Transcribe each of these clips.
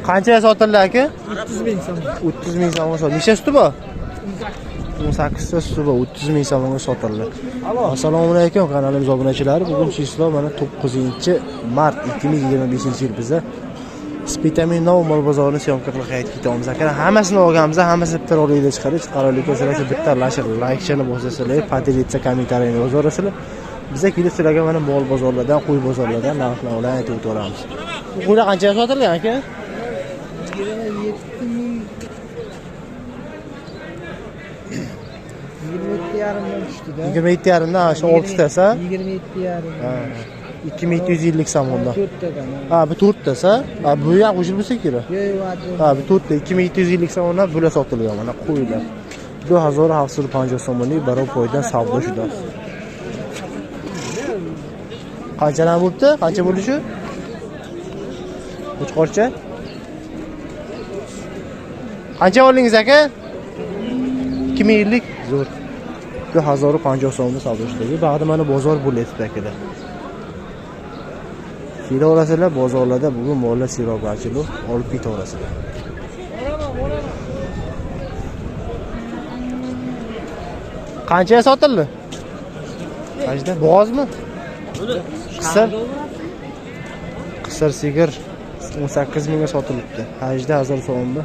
Qanchaga sotildi aka? 30 ming so'm. 30 ming so'mga sotildi. Necha suti bor? 18 ta suti bor, 30 ming so'mga sotildi. Assalomu alaykum kanalimiz obunachilari. Bugun число mana 9-mart 2025-yil biza Spitamin Nov mol bozorini syomka qilib qaytib ketamiz. Akalar hammasini olganmiz, hammasi bitta rolikda chiqadi. Chiqqan rolikka sizlar shu bitta laykchani bosasizlar, поделиться kommentariyani yozaverasizlar. Biza kelib sizlarga mana mol bozorlardan, qo'y bozorlardan narx-navolarni aytib o'taveramiz. Bu qo'ylar qanchaga sotilgan aka? 27 ming 27,5 dan tushdida. 27,5 dan shu 6 tasi. 27,5. Ha. 2750 so'mdan. To'rttadan. Ha, bu to'rttasi. Ha, bu ham qo'shilib bo'lsa kerak. Yo'q, yo'q, Ha, bu to'rtta 2750 so'mdan bular sotilgan mana qo'ylar. 2750 so'mlik birov qo'ydan savdo shuda. Qanchadan bo'pti? Qancha bo'ldi shu? Qo'chqorcha? Qancha oldingiz aka? 2050 zo'r. 2050 so'mga savdo shudagi. Bag'da mana bozor bo'lyapti akalar. Kelaverasizlar bozorlarda bugun mollar serob-archilik olib ketaverasizlar. Qanchaga sotildi? Qanchada? Bo'g'ozmi? Qisir. Qisir sigir 18 mingga sotilibdi. 18 so'mga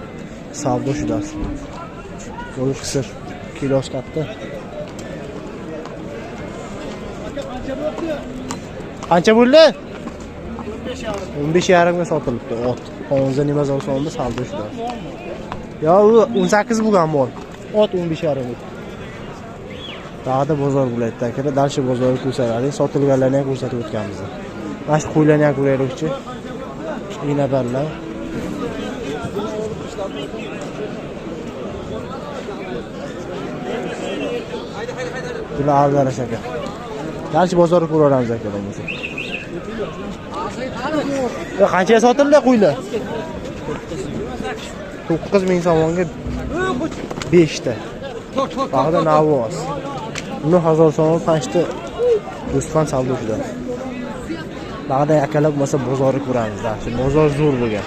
savdo shudasi. Bu qisir kilosi katta. Qancha bo'ldi? 15,5 ga sotilibdi ot. 10 nima zor so'mda savdo shudasi. Yo, u 18 bo'lgan mol. Ot 15,5 ga. Dag'da bozor bo'lyapti akalar. Дальше bozorni ko'rsatadi. Sotilganlarni ham ko'rsatib o'tganmiz. Mana shu qo'ylarni ham ko'raylikchi. Inabarlar. Bular arzarash aka. Дальше bozorni ko'raveramiz akalar bo'lmasa. Qanchaga sotildi qo'ylar? 9 ming so'mga 5 ta. Bag'da Navoz. 1000 so'm 5 ta do'stxon savdo shida. Bag'da akalar bo'lmasa bozorni ko'ramiz. Shu bozor zo'r bo'lgan.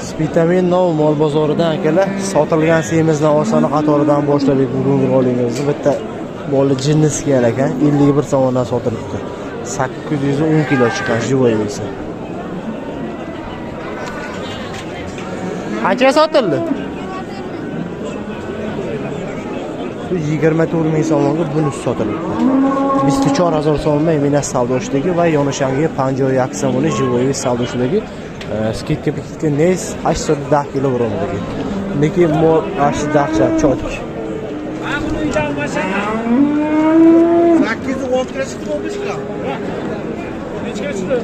Spitamin Nov mol bozoridan akalar sotilgan semiz osoni qatoridan boshladik bugungi roligimizni. Bitta bola jinnisi kelgan ekan, 51 so'mdan sotilibdi. 810 kilo chiqqan живой vesi. Qanchaga sotildi? Bu 24 ming so'mga bunisi sotilibdi. 24000 so'mga Eminas savdosidagi va yonishangi 51 so'mga живой вес savdosidagi skidka pikka nes 810 kilogrammdagi. Lekin mol ashi dahshat cho'tk. 810 kilo chiqdi, 15 kilo. Necha chiqdi?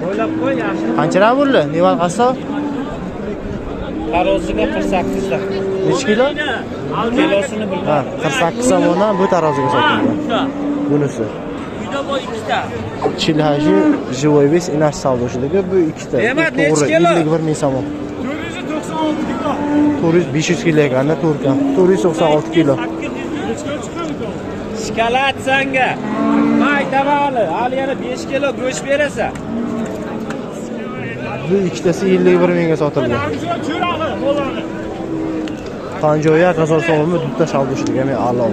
O'ylab qo'y, yaxshi. Qanchadan bo'ldi? Neval qassob? Taroziga 48 ta. Necha kilo? Kilosini bilmadim. Ha, 48 so'mdan bu taroziga sotilgan. Bunisi. Uyda bor ikkita. Chilhaji живой вес inash savdosidagi bu ikkita. Ne'mat, Bu to'g'ri, necha kilo? 51 ming so'm. 496 kilo. 400 500 kilo ekanda to'rtkan. 496 kilo. Shikolat sanga. Men aytaman hali, hali yana 5 kilo go'sht berasan. Bu ikkitasi 51 mingga sotilgan. Panjoya qazor so'mmi bitta savdosidagi men a'lo.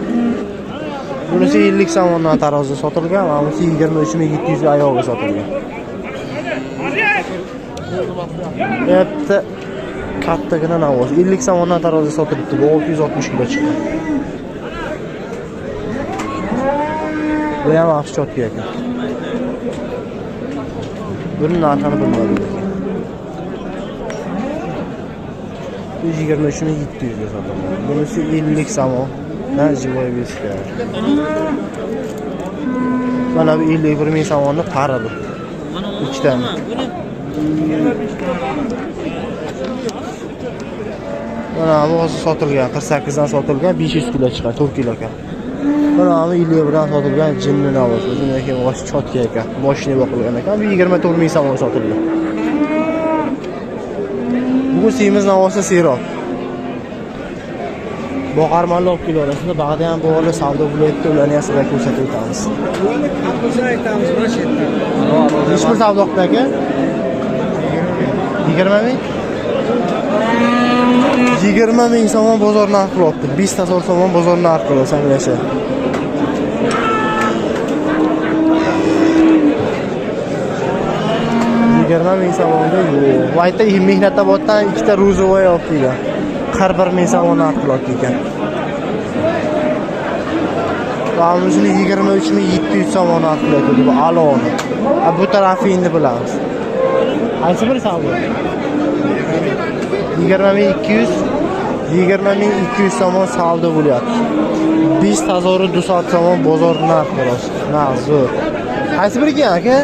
Bunisi 50 so'mdan tarozida sotilgan, mana bunisi 23700 ga oyog'iga sotilgan. Bitta kattagina navoz 50 so'mdan tarozida sotilibdi. Bu 660 kilo chiqqan. Bu ham yaxshi chotki ekan. Buni narxini bilmadim lekin. 23700 ga sotilgan. Bunisi 50 so'mdan живой вес ga. Mana bu 51 ming so'mni pari bu. Ikkitani. Mana bu hozir sotilgan, 48 dan sotilgan, 500 kilo chiqqan, 4 kilo ekan. Mana bu 51 dan sotilgan jinni navoz. O'zini ekan bosh chotga ekan, boshini boqilgan ekan. Bu 24 ming so'mga sotildi. Bugun semiz navosi serob. Boqarmanlar olib kelaverasizlar. Bag'da ham bog'lar savdo bo'lyapti, ularni ham sizlarga ko'rsatib o'tamiz. Nechi pul savdo qildi aka? 20 ming? 20 ming so'm bozor narxi qilyapti. 5000 so'm bozor narxi qilyapti anglasha. 20 ming so'mga yo'q. Va aytda Mehnataboddan ikkita ruzovoy olib kelgan. 41 ming so'm narx qilyapti ekan. Va buni 23 700 so'm narx qilyapti bu alovni. Bu tarafi endi bilamiz. Qaysi biri savdo? 20 200, 20 200 so'm savdo bo'lyapti. 5200 so'm bozor narxi rost. Narx zo'r. Qaysi biri ekan aka?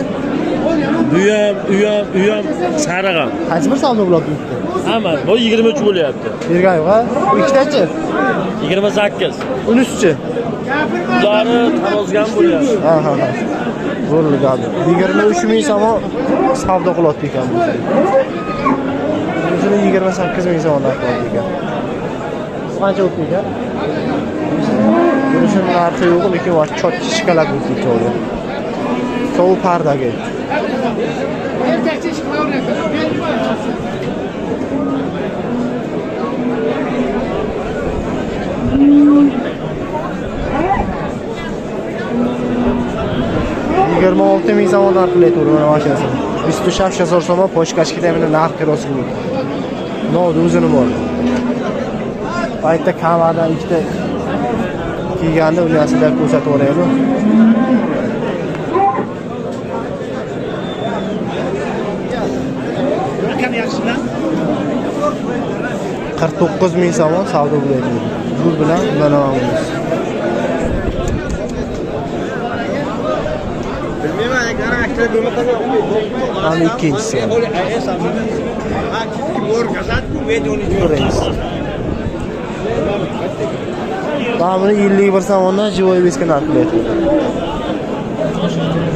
Uyam, uyam, uyam sariq ham. Qaysi bir savdo bo'lyapti bitta? Hamma bu 23 bo'lyapti. Bergan yo'q, ha? Bu ikkitachi? 28. Unisichi? Ularni tarozga ham bo'lyapti. Ha, ha, ha. Zo'rli gap. 23 ming so'm savdo qilyapti ekan bu. Bunisini 28 ming so'm narx qilyapti ekan. Bu qancha bo'libdi ekan? Bunisini narxi yo'q, lekin va chotki shokolad bo'libdi ikkovi. Sovuq pardagi. 26 ming so'm narx qilyapti mana mashinasini. 26 000 so'm pochkashkida mana narx kirosi bu. Nodi o'zini bor. Paytda kameradan ikkita kelganda uni sizlarga ko'rsatib yuboraylik. 49 ming so'm savdo bo'lyapti. Bu bilan mana bu. Mana ikkinchisi. Birinchisi. Mana buni 51 so'mdan живой вес ga narx qilyapti.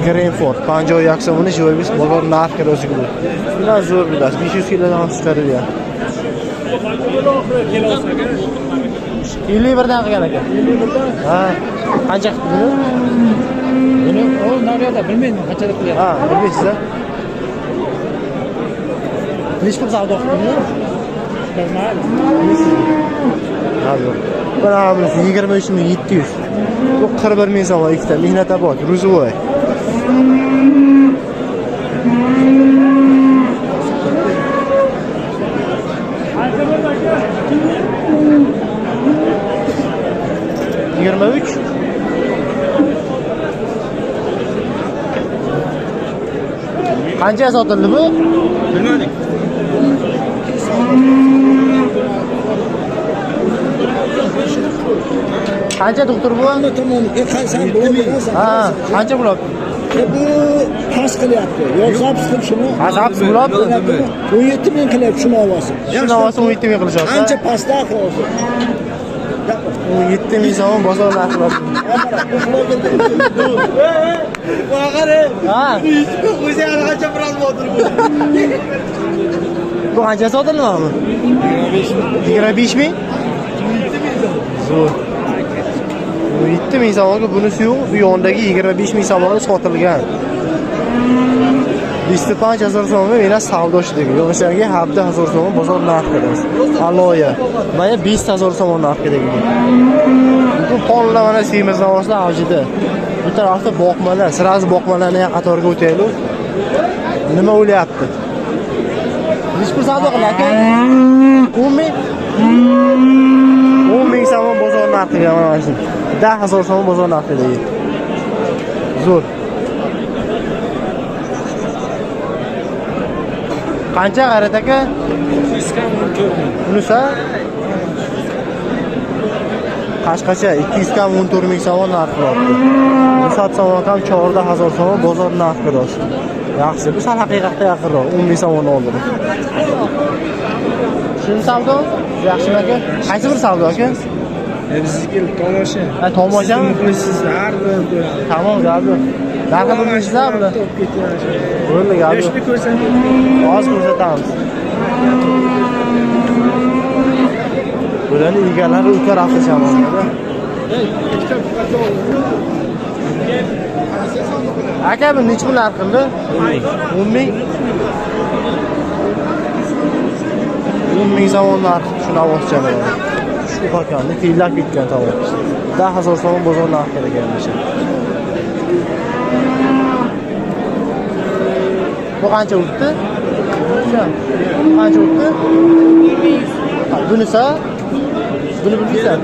Greenford 51 so'mni живой вес bozor narx kirosiga bu. Bundan zo'r bilasiz. 500 kilodan chiqarilgan. 51 dan qilgan aka. 51 dan? Ha. Qancha qildi buni? Buni o naryoqda bilmayman qanchalik qilyapti. Ha, bilmaysiz a? Nechi pul savdo qildi buni? Ha, yo'q. Mana bunisi 23 700. Bu 41 ming so'm ikkita Mehnatabod, Ruzivoy. 23. Qancha sotildi bu? Bilmadik. Qancha doktor bu? Ha, qancha bo'lyapti? Bu past qilyapti. Yo zaps qilib shuni. Ha, zaps bo'lyapti. 17 ming qilyapti shuni ovozi. Shuni ovozi 17 ming qilishyapti. Ancha pastda axir hozir. 17 ming so'm bozor narxi bor. Ha, O'zi hali qancha prosmotr bu? bu qancha sotildi mana bu? 25 ming. Zo'r. 17 ming so'mga bunisi yo'q, bu yondagi 25 ming so'mga sotilgan. 25 000 so'mga meni savdo degan. Yo'qisharga 7000 so'm bozor narxi deymiz. Aloya. Mana 5000 so'm narxi degan. Bu pollar mana semiz ovozlar avjida. Bu tarafda boqmalar, sразу boqmalarni ham qatoriga o'taylik. Nima o'lyapti? Nechi pul savdo qildi aka? 10 ming? 10 ming so'm bozor narxiga mana shu. 10 000 so'm bozor narxidagi. Zo'r. Qancha G'ayrat aka? Unisi? Qashqacha 200 kam 14 ming so'm narx qilyapti. Musat so'm kam 14 000 so'm bozor narxi rost. Yaxshi, bu sal haqiqatga yaqinroq, 10 ming so'mni oldi. Shuni savdo? Yaxshimi aka? Qaysi bir savdo aka? Bizniki tomosha. Ha, tomoshami? Muxlissiz har doim ko'ramiz. Tamom, gap yo'q. Narxi bilmaysizlar buni? Top ketyapti. Bo'ldi, gap yo'q. Yoshni ko'rsam Hozir ko'rsatamiz. Bularni egalari u tarafda shamollada. Aka, bu necha pul narx qildi? 10 ming. 10 ming somon narxi shu navozchani. Shu ufakanni tiyillab ketgan tovuq. 10,000 so'm bozor narxi ekan o'sha. Bu qancha o'tdi? Qancha o'tdi? Bunisi? Buni bilmaysan?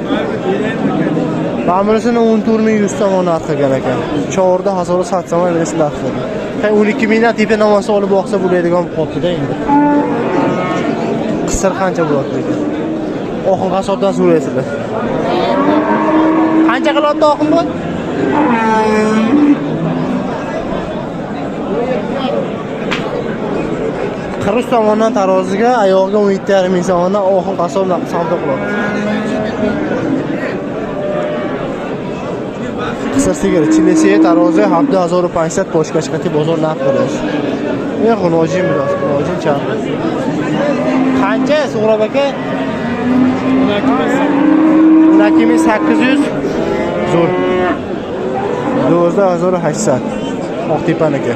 Mana bunisini 14 100 so'm narx qilgan ekan. 14,000 satsam ham berasiz narx qildi. 12 mingdan tepa namosi olib boqsa bo'ladigan qoldi-da endi. Qisir qancha bo'ladi lekin? Oxin qassobdan so'raysizlar. Qancha qilyapti oxin bu? 43 so'mdan taroziga, oyog'iga 17,5 ming so'mdan oxin qassob savdo qilyapti. Qisir sigir chilisi tarozi 7500 boshqa chiqati bozor narx qilish. Xunojin biraz, xunojin chap. Qancha Suğrob aka? 12 800. Zo'r. 12 800. Oqtepaniki.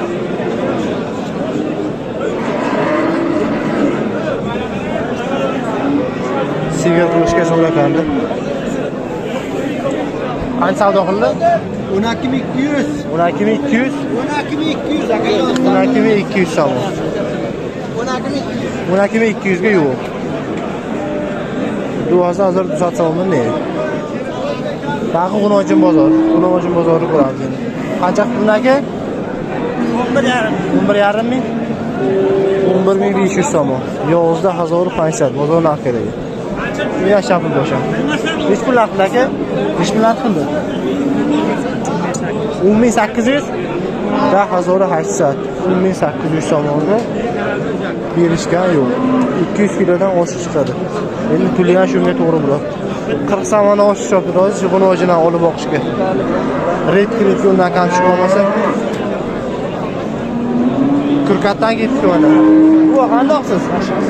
Sigir qilishga zo'r ekandi. Qancha savdo qildi? 12 200. 12 200. 12 200 aka. 12 200 so'm. 12 200. 12 200 ga yo'q. 12 200 so'mmi ne? Tag'i G'unojin bozor. G'unojin bozorini ko'ramiz endi. Qancha qildi aka? 11,5. 11,5 ming. 11 500 so'm. 11 500 bozor narxi kerak. Bu yashab bo'sha. Nech pul narxi aka? Nech pul narx qildi? 10 800. 10 800. 10 800 so'mga berishgan yo'q. 200 kilodan oshiq chiqadi. Endi puli ham shunga to'g'ri bo'ladi. 40 so'mdan oshiq chiqadi. Hozir g'unojidan olib boqishga. Red undan kam tushib qolmasa. Kurkatdan ketdi mana. Bu qandoqsiz?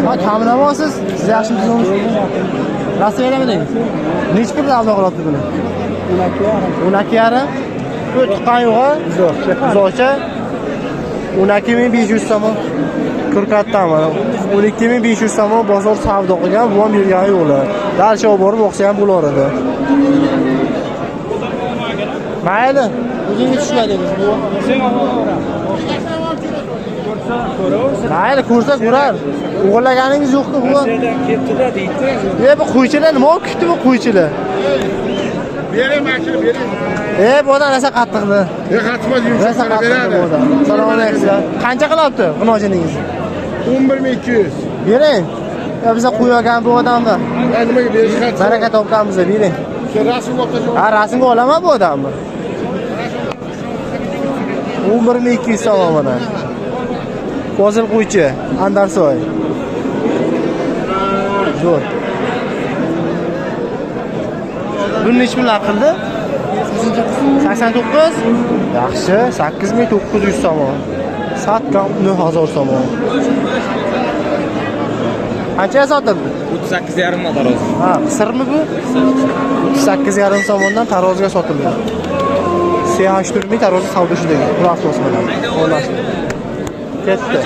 Ha, kamlamosiz? Siz yaxshimisiz? Rossiyadamidingiz? Necha pul savdo qilyapti buni? 12,5. Bu tuqqan yo'q-a? Uzoqcha. 12 500 so'm. Kurkatdan mana 12 500 so'm bozor savdo qilgan, bu ham bergani yo'qlar. Darcha olib borib boqsa ham bo'lar edi. Mayli, o'zingiz tushmadingiz bu. Mayli, ko'rsa ko'rar. O'g'irlaganingiz yo'q-ku bu. Ketdi-da deydi. Bu qo'ychilar nima olib kutdi bu qo'ychilar? Bering mashina bering. Bu odam rosa qattiqdi. Qatmaz Rosa yumshoq qattiqdi beradi. bu odam. Assalomu alaykum. Qancha qilyapti g'unojiningiz? 11 200. Bering. Ya biza qo'ygan bu odamni. Nimaga berish qancha? Baraka topganmiz, bering. Sen rasmga olib tashlab. Ha, rasmga olaman bu odamni. 11 200 so'm mana. Fozil qo'ychi, Andarsoy. Zo'r. Buni necha pul qildi? 89. Yaxshi, 8900 so'm. Sotgan 9000 so'm. Qanchaga sotildi? 38,5 dan tarozi. Ha, qisirmi bu? 38,5 so'mdan taroziga sotildi. CH4 ming tarozi savdo shu degan. Quloq osmadan. Ketdi.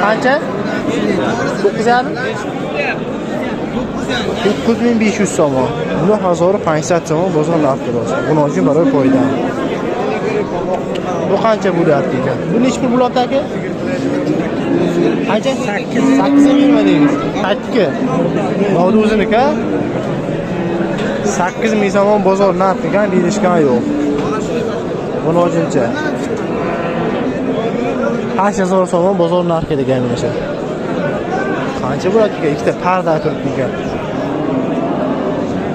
Qancha? 9,5? 9500 so'm. 9500 so'm bozor narxi rost. G'unojin barobar foyda. Bu qancha bo'lyapti ekan? Bu necha pul bo'lyapti aka? Qancha? 8. 8 ga bermadingiz. Qaytdiki? Novda o'ziniki? 8000 so'm bozor narxi ekan, berishgan yo'q. G'unojincha. 8000 so'm bozor narxi degan o'sha. Qancha bo'ladi ekan? Ikkita parda turibdi ekan.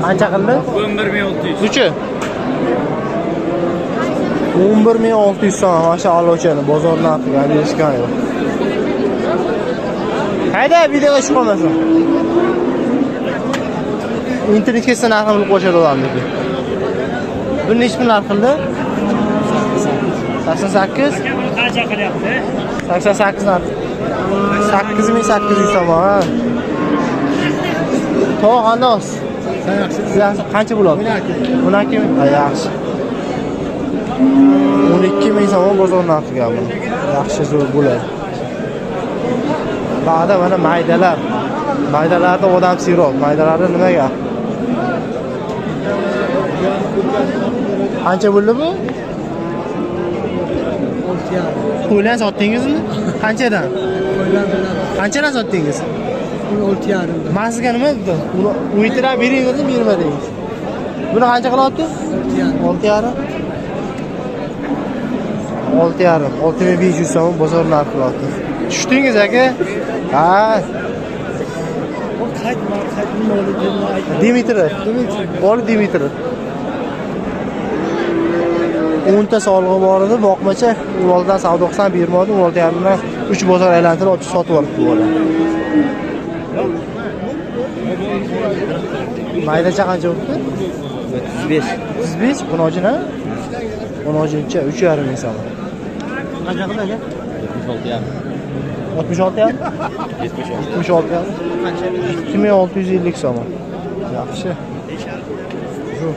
Qancha qildi? 11 600. Necha? 11 600 so'm mana shu alochani bozor narxiga berishgan yo'q. Hayda, videoga tushib qolmasin. Internet ketsa narxini bilib qo'yishadi odamniki. Buni necha pul narx qildi? 88. Qancha qilyapti? 88 narx. 8800 so'm, ha. To'g' qandoq? Siz yaxshi, qancha bo'ladi? 12 ming. Ha, yaxshi. 12 ming so'm bozor narxiga bu. Yaxshi zo'r bo'ladi. Ba'da mana maydalar. Maydalarda odam siyroq. Maydalarda nimaga? Qancha bo'ldi bu? Qo'ylarni sotdingizmi? Qanchadan? Qanchadan sotdingiz? 16,5. Man sizga nima dedim? Uni o'ytirab bering dedim, bermadingiz. Buni qancha qilyapti? 6,5. 6,5. 6500 so'm bozor narxi qilyapti. Tushdingiz aka? Ha, Dimitrov. Bor Dimitrov. 10 ta solig'i bor edi, boqmacha 16 dan savdo qilsam bermadi, 16,5 dan 3 bozor aylantirib olib sotib olibdi bu bola. Maydacha qancha bo'libdi? 35. 35, buni ha? Buni 3,5 ming so'm. Qancha qildi aka? 76,5. 66 yarim? 76 yarim. 2650 so'm. Yaxshi. Shu.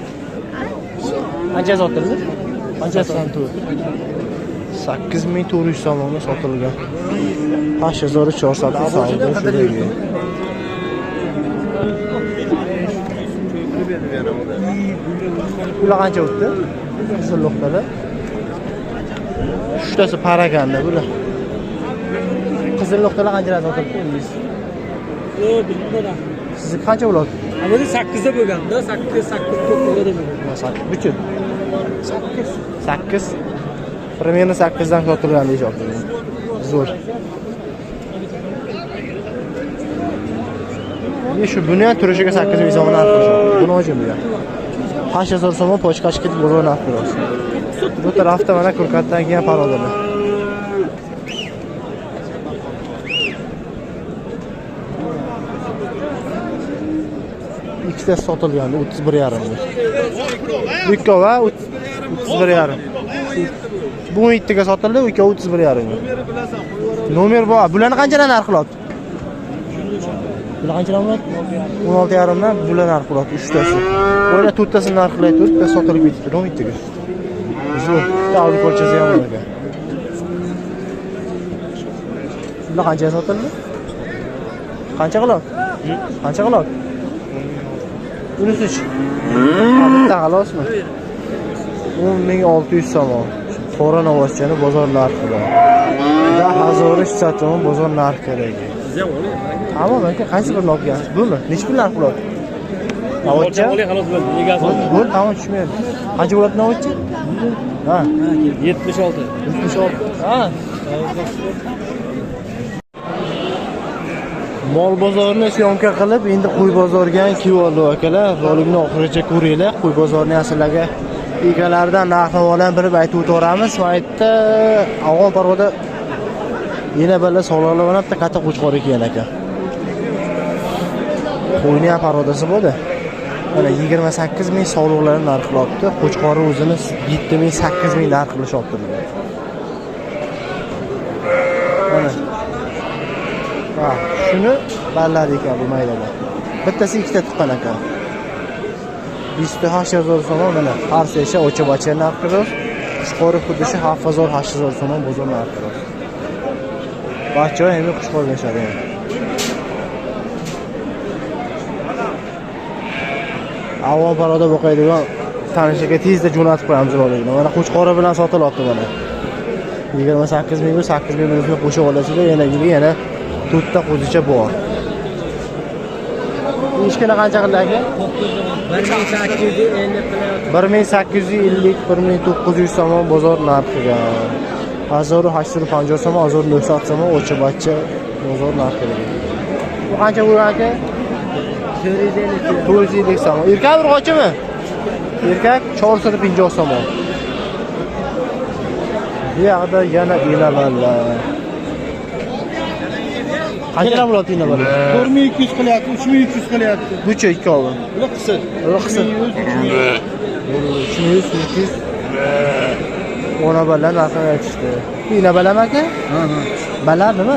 Qancha sotildi? Qancha sotildi? 8400 so'mga sotilgan. 8400 savdo shunday. Bular qancha o'tdi? Qizil nuqtalar. Uchtasi paraganda bular. Qizil nuqtalar qanchadan sotildi o'zingiz? Sizniki qancha bo'ladi? Avvali 8da bo'lganda, 8 8 9da bo'lgan. Sakkiz buchun. 8. Примерно 8 dan sotilgan deyishyapti. Zo'r. Shu buni ham turishiga 8 ming so'm narx qo'yishadi. Buni oching bu ham. 8000 so'm pochkachi ketib bozor narx qo'yasiz. Bu tarafda mana ko'katdan kelgan parodalar. Ikkita sotilgan 31,5 ming. Ikkova 31,5. Bu 17 ga sotildi, ikkovi 31,5 ming. Nomer bor. Bularni qanchadan narx qilyapti? Bular qanchadan bo'ladi? 16,5 dan bular narx qilyapti uchtasi. Bular to'rttasini narx qilyapti, bitta sotilib ketibdi 17 ga. Zo'r. Bitta avlikolchasi ham bor ekan. Bular qanchaga sotildi? Qancha qilyapti? Qancha qilyapti? Unisi-chi? Bitta xalosmi? 10600 so'm. Qora novvoschani bozor narxi bor. 10300 so'm bozor narxi kerak. Tamom aka, qaysi birini olib kelasiz? Bumi? Necha pul narx bo'ladi? Novvochcha? Xolos bo'ldi. Egasi oldi. Bo'ldi, tamom tushmaydi. Qancha bo'ladi novvochcha? Ha, 76. 76. Ha. Mol bozorini syomka qilib, endi qo'y bozoriga ham kelib oldi akalar. Rolikni oxirigacha ko'ringlar. Qo'y bozorini sizlarga egalaridan narx-navolarni bilib aytib o'taveramiz. Va aytda afg'on parvoda yana birla sog'liqlar bilan bitta katta qo'chqor ekan aka. Qo'yni ham parodasi bo'ldi. Mana 28 ming sovliqlarni narxlabdi. Qo'chqori o'zini 7 ming, 8 ming narx qilishyapti. Mana. Ha, shuni ballar ekan bu maydada. Bittasi ikkita tuqqan ekan. 28 000 so'm mana har sesha ocha-bacha narx qilib, qo'chqori xuddi shu 7000, 8000 so'm bozor narxi qilib. Barcha endi qo'chqor yashadi endi. Avval paroda boqaydigan tanishiga tezda jo'natib qo'yamiz rolikni. Mana qo'chqori bilan sotilyapti mana. 28 ming, 8 ming o'zini qo'shib olasizlar, yana yana 4 ta qo'zicha bor. Eshkini qancha qildi aka? 1850, 1900 so'm bozor narxiga. 1850 so'm, 1900 so'm ocha-bacha bozor narxiga. Bu qancha bo'lgan aka? 450 so'm. Erkak urg'ochimi? Erkak 450 so'm. Bu yoqda yana enavallar. Qanchadan bo'ladi enavallar? 4200 qilyapti, 3300 qilyapti. Bucha ikkovi. Bular qisir. Bular qisir. 3100, 300, 300. Onaballar narxini aytishdi. Bu enabalami aka? Ha, ha. Balar nima?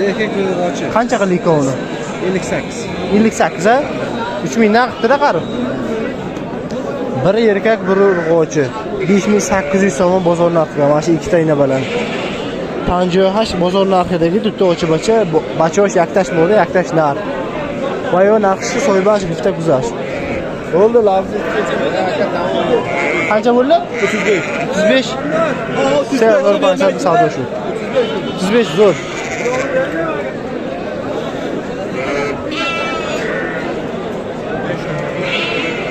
Erkak bir urg'ochi. Qancha qildi ikkovini? 58. 58 a? 3000 dan qilibdi-da qarib. Bir erkak, bir urg'ochi. 5800 so'm bozor narxiga mana shu ikkita inabalan. Panjohash bozor narxidagi bitta ochi bacha, bachosh yaktash bo'ldi, yaktash nar. Va yo narxi so'ybash bitta guzash. Bo'ldi, lafzi. Qancha bo'ldi? 35. 35. Sen zo'r savdo shu. 35 zo'r.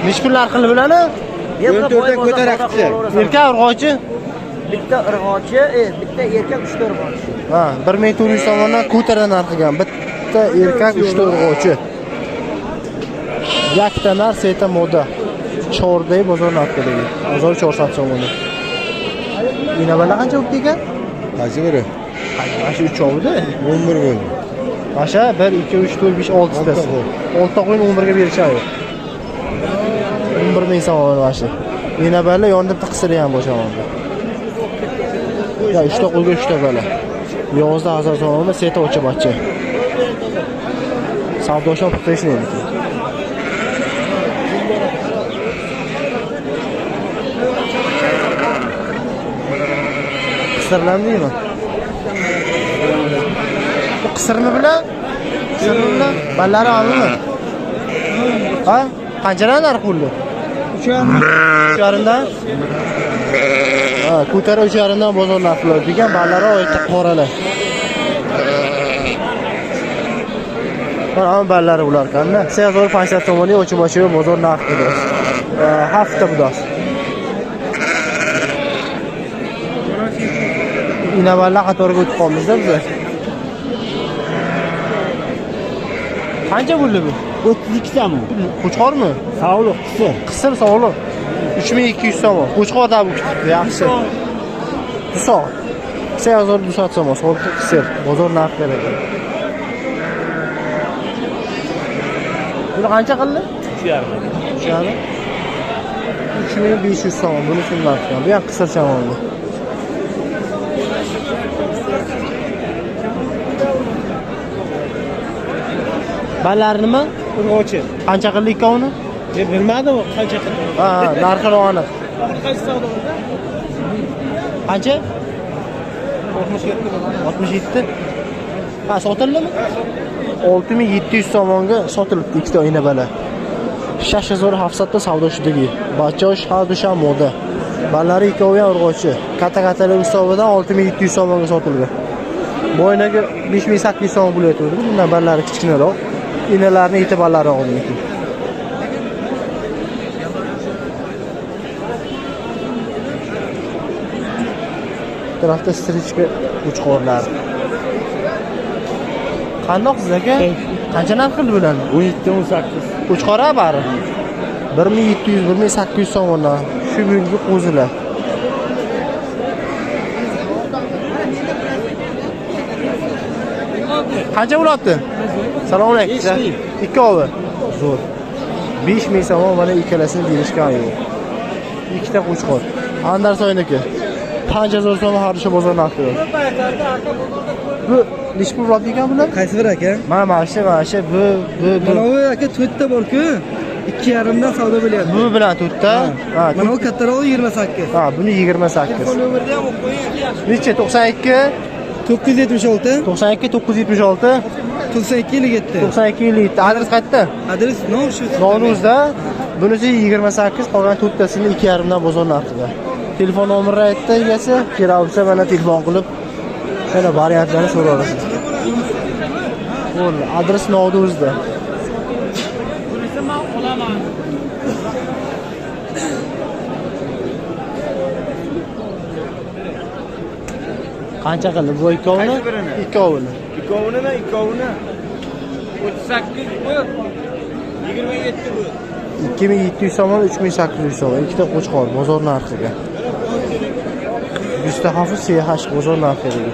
Nechi pul narx qildi bularni? 14 dan ko'tarakchi. Erkak urg'ochi? Bitta urg'ochi, bitta erkak, uchta urg'ochi. Ha, 1400 so'mdan ko'tara narxiga bitta erkak, uchta urg'ochi. Yakta nar, seta moda. Chorday bozor narxidagi. 1400 so'mdan. Inabalar qancha bo'libdi ekan? Qaysi biri? Mana shu uchovida. 11 bo'ldi. Mana shu 1 2 3 4 5 6 tasi. 6 ta qo'yni 11 ga berishadi. 11 ming so'm mana shu. Inabalar yonida bitta qisiri ham bor shamolda. Ya 3 ta qo'yga 3 ta bala. 11000 so'mga seta ochi bacha. Savdo shop ishlaydi. Qisirlandimi? Bu qisirmi bilan? Qisirmi bilan? Ballari olmi? Ha? Qanchadan narx bo'ldi? 3,5. 3,5dan? Ha, ko'tara 3,5dan bozor narxi degan ballari oyatda qoralar. Mana hamma ballari ular ekanda. 8500 so'mlik ochi-boshi bozor narxi do'st. Hafta bu do'st. Inaballar qatoriga o'tib qolmizda biz. Qancha bo'ldi bu? 32 tami? Qo'chqormi? Sog'liq qisir. Qisir sog'liq. 3200 so'm. Qo'chqor da bu kutibdi, yaxshi. Dusoq. 8200 so'm, sog'liq qisir. Bozor narxi ekan. Buni qancha qildi? 3,5. 3,5. 3500 so'm. Buni narxi. Bu ham qisir shamoldi. Ballari nima? Urg'ochi. Qancha qildi ikkovini? Bilmadim qancha qildi. Ha, narxi aniq. Qaysi savdo bo'ldi? Qancha? 67. 67. Ha, sotildimi? 6700 so'mga sotilibdi ikkita inabala. 6700 ta savdo shudagi. Bachosh har dushanba moda. Ballari ikkovi ham urg'ochi. Katta-kattalar hisobidan 6700 so'mga sotildi. Boynaga 5800 so'm bo'layotgandi. Bundan ballari kichkinaroq. Inalarni eti ballari buniki. Bu tarafda strichka qo'chqorlar. Qandoq siz aka? Qancha narx qildi bularni? 17 18. Qo'chqor bari. 1700 1800 so'mdan. Shu bugungi qo'zilar. Qancha bo'lyapti? Assalomu alaykum. Ikkovi. Zo'r. 5000 so'm mana ikkalasini berishgan yo'q. Ikkita qo'chqor. Andarsoyniki. 5000 so'm har shu bozor narxi. Bu nechi pul bo'ladi ekan bular? Qaysi bir aka? Mana shu, mana shu bu bu bu. Mana bu aka 4 ta bor-ku. 2,5 dan savdo bo'lyapti. Bu bilan 4 ta. Ha, Mana bu kattarog'i 28. ha, buni 28. Nomerni ham o'qib qo'ying aka. Necha? 92 976 92 976 92 57. 92 57. Adres qayerda? Adres nom shu. Nonuzda. Bunisi 28, qolgan to'rttasini 2,5 dan bozor narxida. Telefon nomerini aytdi egasi, kerak bo'lsa mana telefon qilib yana variantlarni so'ra olasiz. Bo'ldi, adres Noduzda. Bunisi men olaman. Qancha qildi bu ikkovini? Qaysi birini? Ikkovini. Ikkovinimi? Ikkovini. 38 bu. 27 bu. 2700 so'm, 3800 so'm. Ikkita qo'chqor bozor narxiga. 100 ta hafiz CH bozor narxiga.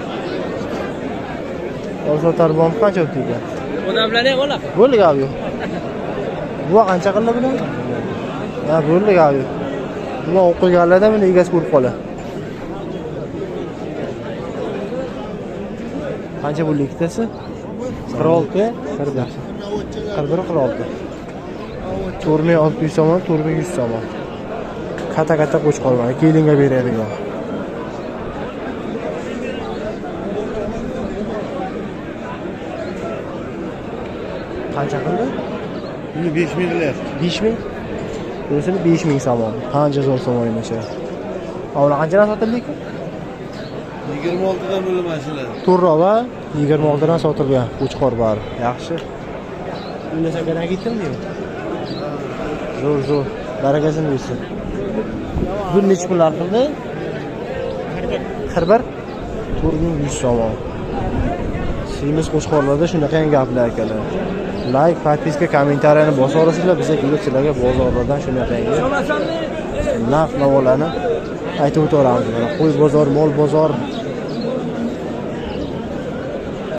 Bozor tarbon qancha o'tdi ekan? Odamlar ham oladi. Bo'ldi gap yo'q. Bu qancha qildi buni? Ha, bo'ldi gap yo'q. Bular o'qiganlarda buni egasi ko'rib qoladi. Qancha bo'ldi ikkitasi? 46, 41. 41, 46. 4600 somon, 4100 somon. Katta-katta qo'chqor mana kelinga beradigan. Qancha qildi? Buni 5000 qilyapti. 5000. Bunisini 5000 somon. Qancha zo'r somon emasha. Avval qanchadan sotildi ekan? 26 dan bo'ldi mashina. To'rrova 26 dan sotilgan qo'chqor bari. Yaxshi. Uylashakadan ketdimi? Zo'r, zo'r. Barakasini bersin. Bu necha pullar qildi? 41. 4100 somon. Semiz qo'chqorlarda shunaqa ham gaplar akalar. Like, podpiska, kommentariyani bosa olasizlar. Biza kelib sizlarga bozorlardan shunaqa narx navolarni aytib o'taveramiz. Mana qo'y bozor, mol bozor.